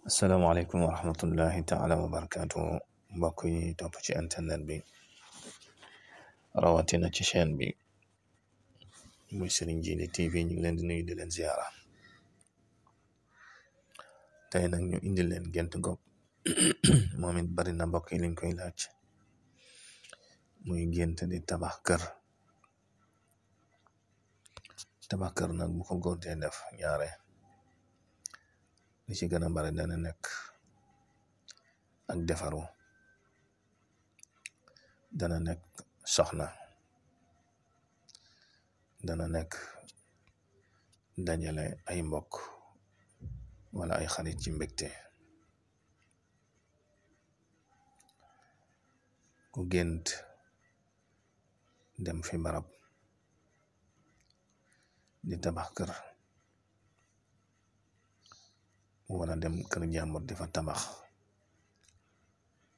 asalaamaaleykum wa rahmatullahi taala wa barakaatu mbokk yi topp ci internet bi rawatina ci chaîne bi muy Serigne Djily TV ñu ngi leen di nuyu di leen ziara tey nag ñu indi leen gént goog moom it bari na mbokk yi liñ koy laaj muy gént di tabax kër nag bu ko góor dee def ñaare li ci gën a bari dana nekk ak defaru, dana nekk soxna, dana nekk dajale ay mbokk wala ay xarit ci mbégte. ku gént dem fi barab di tabax kër wala dem kër jàmbur di fa tabax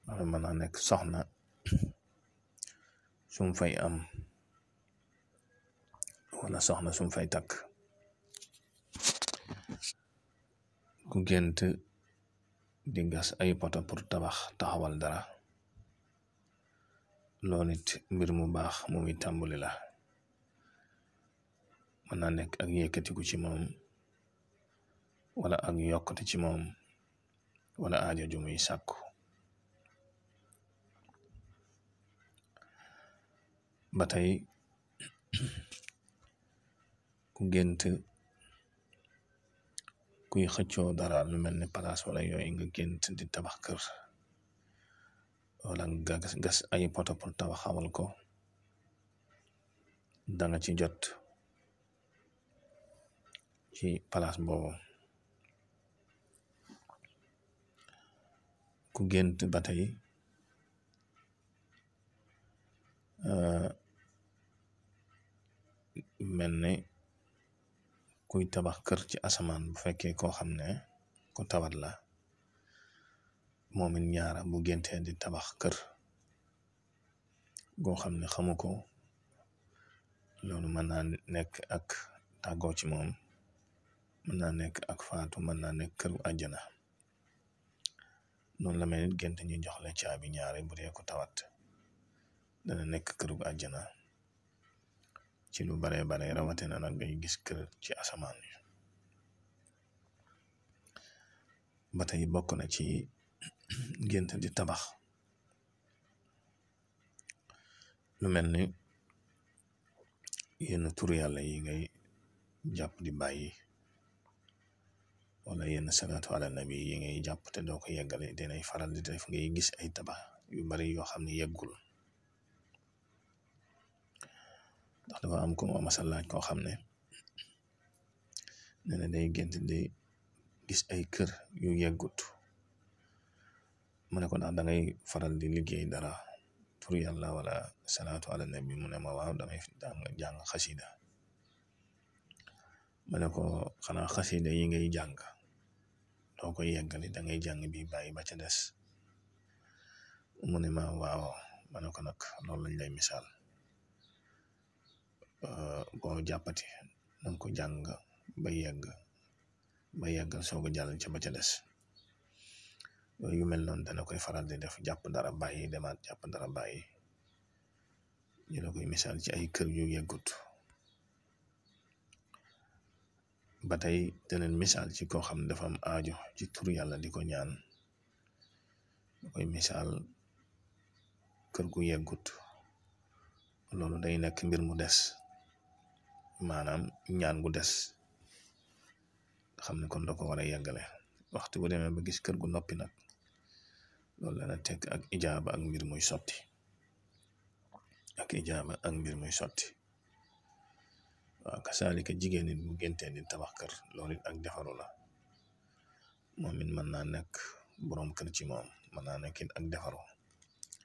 wala mën na nekk soxna sum fay am wala soxna sum fay takk. ku gént di gas ay poto pour taxawal dara loolu it mbir mu baax mu muy tàmbali la, mën na nekk ak yëkkatiku ci moom wala ak yokkati ci moom wala aajo ju muy sàkku. ba tey ku gént kuy xëccoo dara lu mel ni palaas wala yooyu nga gént di tabax kër wala nga gas ay poto pour tabaxawal ko, danga ci jot ci palaas boobu. ku gént ba tey mel ni kuy tabax kër ci asamaan bu fekkee koo xam ne ku tawat la moom it ñaara bu géntee di tabax kër goo xam ne xamu ko, loolu mën naa nekk ak tàggoo ci moom, mën naa nekk ak faatu, mën naa nekk këru àjjana. noonu la mel nit gént ñu jox la caabi ñaare bu dee ko tawat dana nekk këru àjjana ci lu bare rawatina nag ngay gis kër ci asamaan yi. ba tey bokk na ci gént di tabax lu mel ni yenn tur yàlla yi ngay jàpp di bàyyi wala yenn salaatu ala nabi yi ngay jàpp te doo ko yeggale dinay faral di def ngay gis ay tabax yu bari yoo xam ne yeggul. ndax dafa am ko masal laaj koo xam ne nee na day gént di gis ay kër yu yeggut. mu ne ko ndax dangay faral di liggéey dara tur yàlla wala salaatu ala nabi mu ne ma waaw damay jàng xasida. ma ne ko xanaa xasida yi ngay jàng doo ko yeggali dangay jàng bi bàyyi ba ca des. mu ne ma waaw. ma ne ko nag loolu lañ lay misaal, boo jàppati danga ko jàng ba yeggal soog a jàll ca ba ca des. yooyu yu mel noonu dana koy faral di def, jàpp dara bàyyi demaat jàpp dara bàyyi. ñu la koy misaal ci ay kër yu yeggut. ba tey deneen misaal ci koo xam ne dafa am aajo ci tur yàlla di ko ñaan, da koy misaal kër gu yeggut. loolu day nekk mbir mu des, maanaam ñaan gu des nga xam ne kon da ko war a yeggale. waxtu bu demee ba gis kër gu noppi nag loolu dana tekk ak ijaaba ak mbir muy sotti waaw kasaalika jigéen nit bu géntee di tabax kër loolu it ak defaru la. moom it mën naa nekk boroom kër ci moom, mën naa nekk it ak defaru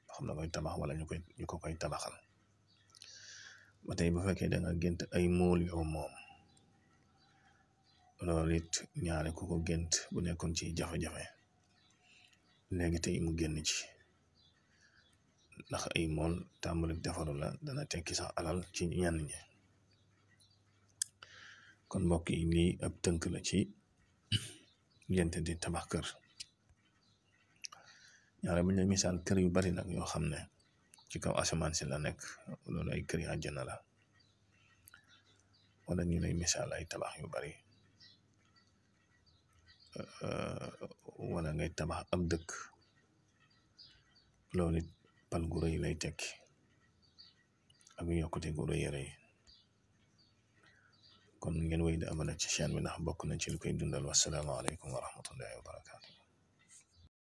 nga xam ne koy tabax wala ñu ko koy tabaxal. ba tey bu fekkee da nga gént ay mool yoo moom loolu it ñaare ku ko gént bu nekkoon ci jafe-jafe léegi tey mu génn ci, ndax ay mool tàmbali defaru la, dana tekki sax alal ci ñenn ñi. kon mbokk yi lii ab tënk la ci gént di tabax kër. ñaare bu ñu misaal kër yu bari nag yoo xam ne ci kaw asamaan si la nekk loolu ay kër yi àjjana la wala ñu lay misaal ay tabax yu bari wala ngay tabax ab dëkk loolu it pal gu rëy lay tekki ak yokkute gu rëy rëy kon ngeen wéy di abonné ci chaîne bi ndax bokk na ci lu koy dundal. Wassalaamu aleykum wa rahmatullahi wa barakaatu.